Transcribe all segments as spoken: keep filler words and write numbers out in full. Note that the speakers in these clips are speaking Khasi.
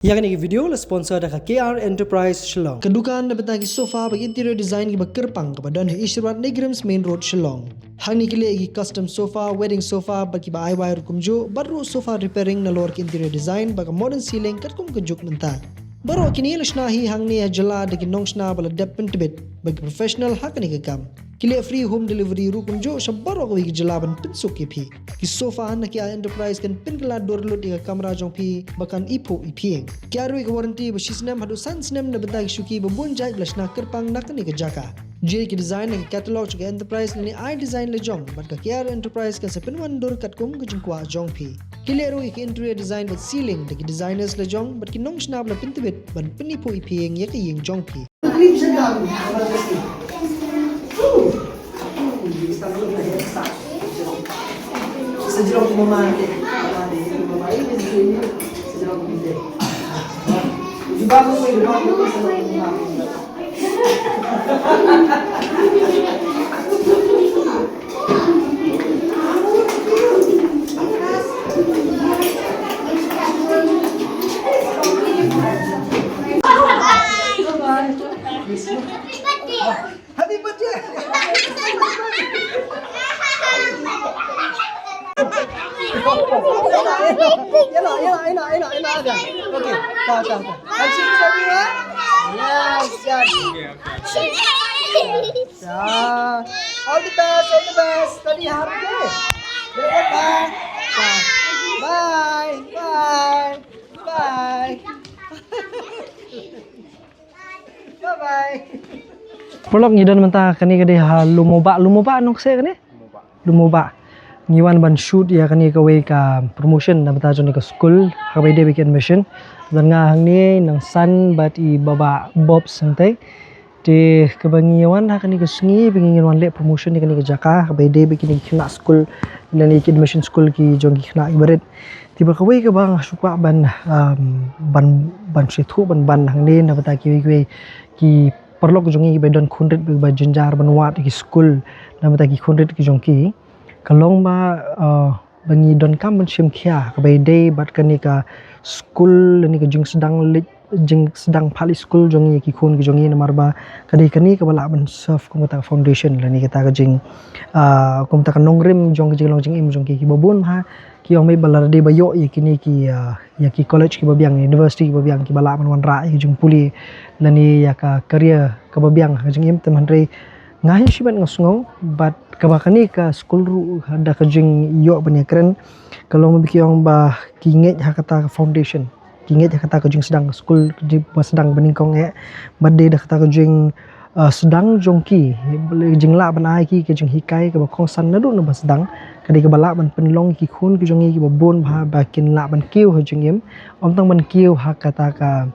Ïa kane ka video la sponsor da ka K R Enterprise Shillong. Ka dukan da bynta ki sofa bad interior design kiba kyrpang kaba don ha Isherwad Negroes Main Road Shillong. Hangne ki leh ki custom sofa, wedding sofa bad kiba ai wai ruh kumjuh, bad ruh sofa repairing nalor ki interior design bad ka modern ceiling katkum ka juk mynta. Baroh kine la shna hi hangne ha jylla da ki nongshna ba la dep pyntbit bad ki professional ha kane ka kam. Ki leh free home delivery ruh kumjuh sha baroh kawei ka jylla ban pynsuk ïa phi. Ki sofa na K R Enterprise kan pynkylla dur lut ïa ka kamra jong phi ba kan iphuh iphieng. Ki ai ruh ïa ka warranty ba shi snem haduh san snem na bynta ki shuki ba bun jait ba la shna kyrpang na kane ka jaka. Jia ki design na ki catalog jong ka Enterprise lane ai design la jong bad ka K R Enterprise kan sa pynwandur katkum ka jingkwah jong phi. Ki leh ruh ïa ki interior design bad ceiling da ki designers la jong bad ki nongshna ba la pyntbit ban pyniphuh iphieng ïa ka ïing jong phi. Happy birthday! Enough, enough, enough, enough, enough, enough. Okay, ta, ta, ta. And cheers, everyone. Yes, yes. Yeah. All the best, all the best. Study hard, okay? Bye, bye, bye. Bye, bye. Bye bye. Paralok, ngi don mynta kane ka dei ha Lumobah, Lumobah Nongkseh kane? Lumobah. Ngi wan ban shoot ïa kane kawei ka promotion na bynta jong ka skul, ha kaba ïadei bad ki admission. Don nga hangne, Nongsan bad i Bah Bob Sangtai. Te kaba ngi wan ha kane ka sngi ba ngi wan leh promotion ïa kane ka jaka, ha kaba ïadei bad kine ki khynnah skul lane ki admission skul ki jong ki khynnah kiba rit. Te bad kawei kaba nga sngewkwah ban, um, ban, ban sngewthuh ban, ban hangne na bynta kiwei kiwei ki paralok jong ngi kiba don khun rit ba jynjar ban wad ïa ki skul na bynta ki khun rit ki jong ki. Ka long ba, uh, ba ngi donkam ban shim khia kaba ïadei bad kane ka skul lane ka jingsdang leit, jingsdang phah leit skul jong ngi ïa ki khun ki jong ngi, namar ba ka dei kane kaba lah ban serve kum kata ka foundation lane kata ka jing, ah, kum kata ka nongrim jong ka jinglong jingim jong ki, kiba bun ha ki ong mei ba lada dei ba ïoh ïa kine ki, ah, ïa ki college kiba biang, university kiba biang, kiba lah ban wanrah ïa ka jingpule lane ïa ka career kaba biang ha ka jingim. Te hynrei nga hi shimet nga sngew bad kaba kane ka skul ruh da ka jingïoh ban ïakren, ka long ba ki ong ba ki ngeit ha kata ka foundation, ki ngeit ha kata ka jingsdang ka skul, ka jing ba sdang ba nyngkong eh, bad dei da kata ka jing, uh, sdang jong ki, jinglah ban ai ki ka jinghikai kaba kongsan naduh na ba sdang, ka dei kaba lah ban pynlong ki khun ki jong ngi kiba bun bha ba kin lah ban kiew ha jingim, ym tang ban kiew ha kata ka,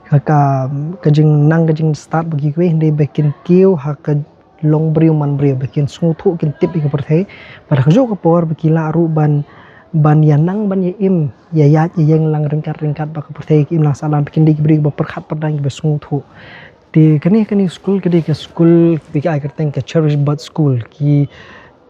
ka, ka, ka jingnang ka jingstad ba ki kwah, hynrei ba kin kiew ha ka long briew man briew, ba kin sngewthuh, kin tip ïa ka pyrthei. Bad ha kajuh ka por ba ki lah ruh ban, ban ïa nang ban ïa im, ïa ïaid ïa ïeng lang ryngkat ryngkat bad ka pyrthei, ki im lang sahlang, ba kin dei ki briew ba pyrkhat pyrdaiñ, ba sngewthuh. Te kane, kane skul ka dei ka skul ba ki ai kyrteng ka Cherish Bud School. Ki,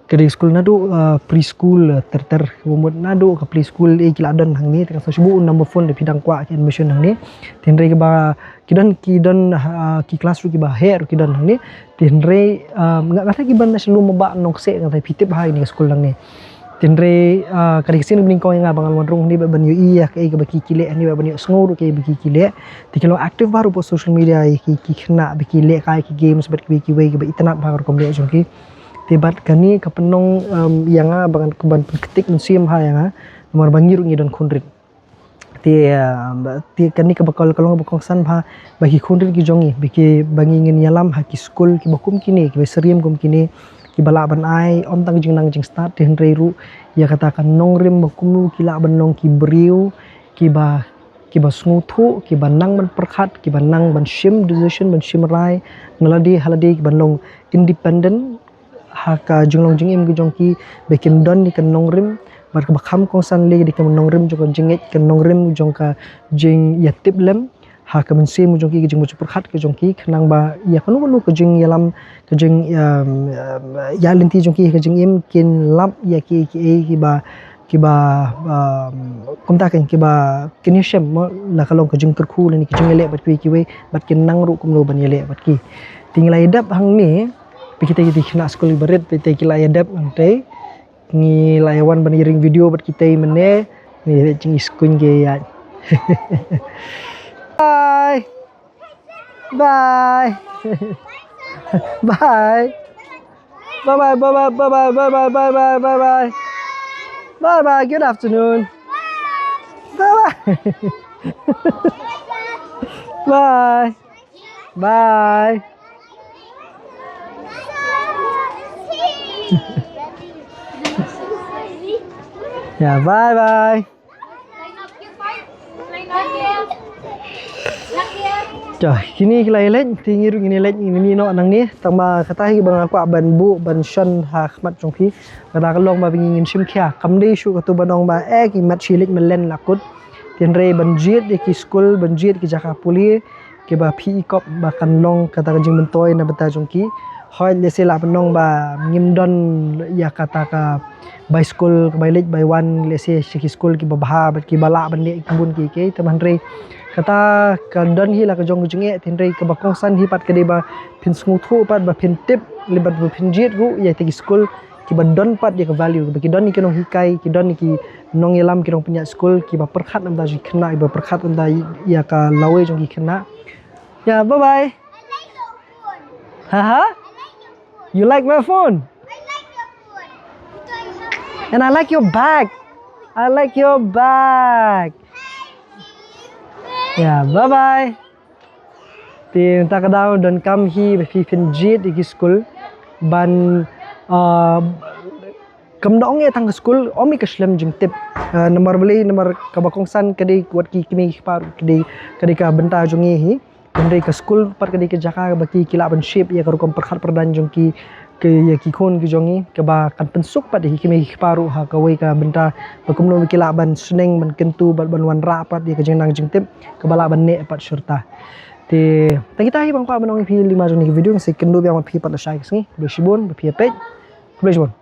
ka dei skul naduh, uh, preschool, uh, ter ter, kaba mut naduh ka preschool eh ki la don hangne, te ka shu buh number phone da phi dang kwah ki admission hangne. Te hynrei kaba ki don, ki don, ah, ki class ruh kiba heh ruh ki don hangne. Te hynrei, ah, nga, nga tharai kiba na sha Lumobah Nongkseh, nga tharai phi tip bha ïa kane ka skul hangne. Te hynrei, ah, ka dei ka sien ba nyngkong ïa nga ba ngan wan rung hangne bad ban ïohi ïa kaei kaba ki, ki leh hangne bad ban ïohsngew ruh kaei ba ki, ki leh. Te ki long active bha ruh bad social media ïa ki, ki khynnah ba ki lehkai ki games bad kiwei kiwei kiba itynnad bha ka rukom leh jong ki. Te bad kane ka pynlong, um, ïa nga ba ngan ban pynktik mynsiem bha ïa nga. Namar ba ngi ruh ngi don khun rit. Te, ah, te kane kaba ka long, ka long kaba kongsan bha ba ki khun rit ki jong ngi, ba ki, ba ngi ngin ïalam ha ki skul kiba kum kine, kiba syriem kum kine, kiba lah ban ai ym tang jingnang jingstad, te hynrei ruh ïa kata ka nongrim ba kumno ki lah ban long ki briew kiba, kiba sngewthuh, kiba nang ban pyrkhat, kiba nang ban shim decision, ban shim rai na lade ha lade, kiba long independent ha ka jinglong jingim ka jong ki, ba kin don ïa ka nongrim, bad kaba kham kongsan lei ka dei ka nongrim jong ka jingngeit, ka nongrim jong ka jingïatiplem ha ka mynsiem ka jong ki, ka jingpyrkhat ka jong ki, khnang ba ïa kano kano ka jingïalam, ka jing, um, um, ïalynti jong ki ha ka jingim kin lap ïa ki, kiei kiba kiba, um, kumta kein, kiba kin ïashem mo, la ka long ka jingkyrkhu lane ka jingïaleh bad kiwei kiwei, bad kin nang ruh kumno ban ïaleh bad ki. Te ngi la ïadep hangne, peit kita ki khynnah skul kiba rit, peit kita ki la ïadep hangtei. Ngi la ïawan ban ïaring video bad kita mynne, ngi ïa jingïaskuin ki ïa. Bye. Bye. Bye. Bye bye, bye bye, bye bye, bye bye, bye bye, bye bye. Bye bye, good afternoon. Bye bye. Bye. Bye. Yeah, bye bye. To, kine ki la ïaleit, te ngi ruh ngin ïaleit, ngin ïa mih noh nangne, tangba kata hi ba nga kwah ban buh ban shon ha khmat jong phi. Kata ka long ba ngin shim khia, kam dei shuh katu ban ong ba eh ki mat shi leit malen la kut. Te hynrei ban jied ïa ki skul, ban jied ki jaka pule, kiba phi i kop ba kan long kata ka jingmyntoi na bynta jong ki. Hooid, lehse lah ban ong ba ngim don ïa kata ka bai skul, ka bai leit bai wan, lehse sha ki skul kiba bha bad kiba lah ban leh ki bun ki ki, te hynrei kata ka don hi la ka jong ka jingeh, te hynrei kaba kongsan hi pat ka dei ba phin sngewthuh pat, ba phin tip leh bad ba phin jied ruh ïa kita ki skul kiba don pat ïa ka value, ba ki don ïa ki nonghikai, ki don ïa ki nongïalam, ki nongpynïaid skul kiba pyrkhat na bynta jong ki khynnah, kiba pyrkhat na bynta ïa ka lawei jong ki khynnah. Yeah, bye bye. Ha ha? You like my phone? And I like your bag. I like your bag. Yeah, bye bye. Te mynta ka daw donkam hi ba phi phin jied ïa ki skul ban, ah, kam da ong ïa tang ka skul, ym ïa ka shlem jingtip. Ah, namar balei, namar kaba kongsan ka dei wat ki kmie ki kpa ruh, ka dei, ka dei ka bynta jong ngi hi. Hynrei ka skul pat ka dei ka jaka ba ki, ki lah ban shape ïa ka rukom pyrkhat pyrdaiñ jong ki, ki, ïa ki khun ki jong ngi, kaba kan pynsuk pat ïa ki kmie ki kpa ruh ha kawei ka bynta ba kumno ba ki lah ban sneng, ban kyntu, ban, ban wanrah pat ïa ka jingnang jingtip kaba lah ban neh pat shirta. Te tang kita hi ba nga kwah ban ong ïa phi lyngba jong kane ka video, nga sa ïakynduh biang bad phi pat lashai ka sngi. Khublei shibun ba phi ïa peit. Khublei shibun.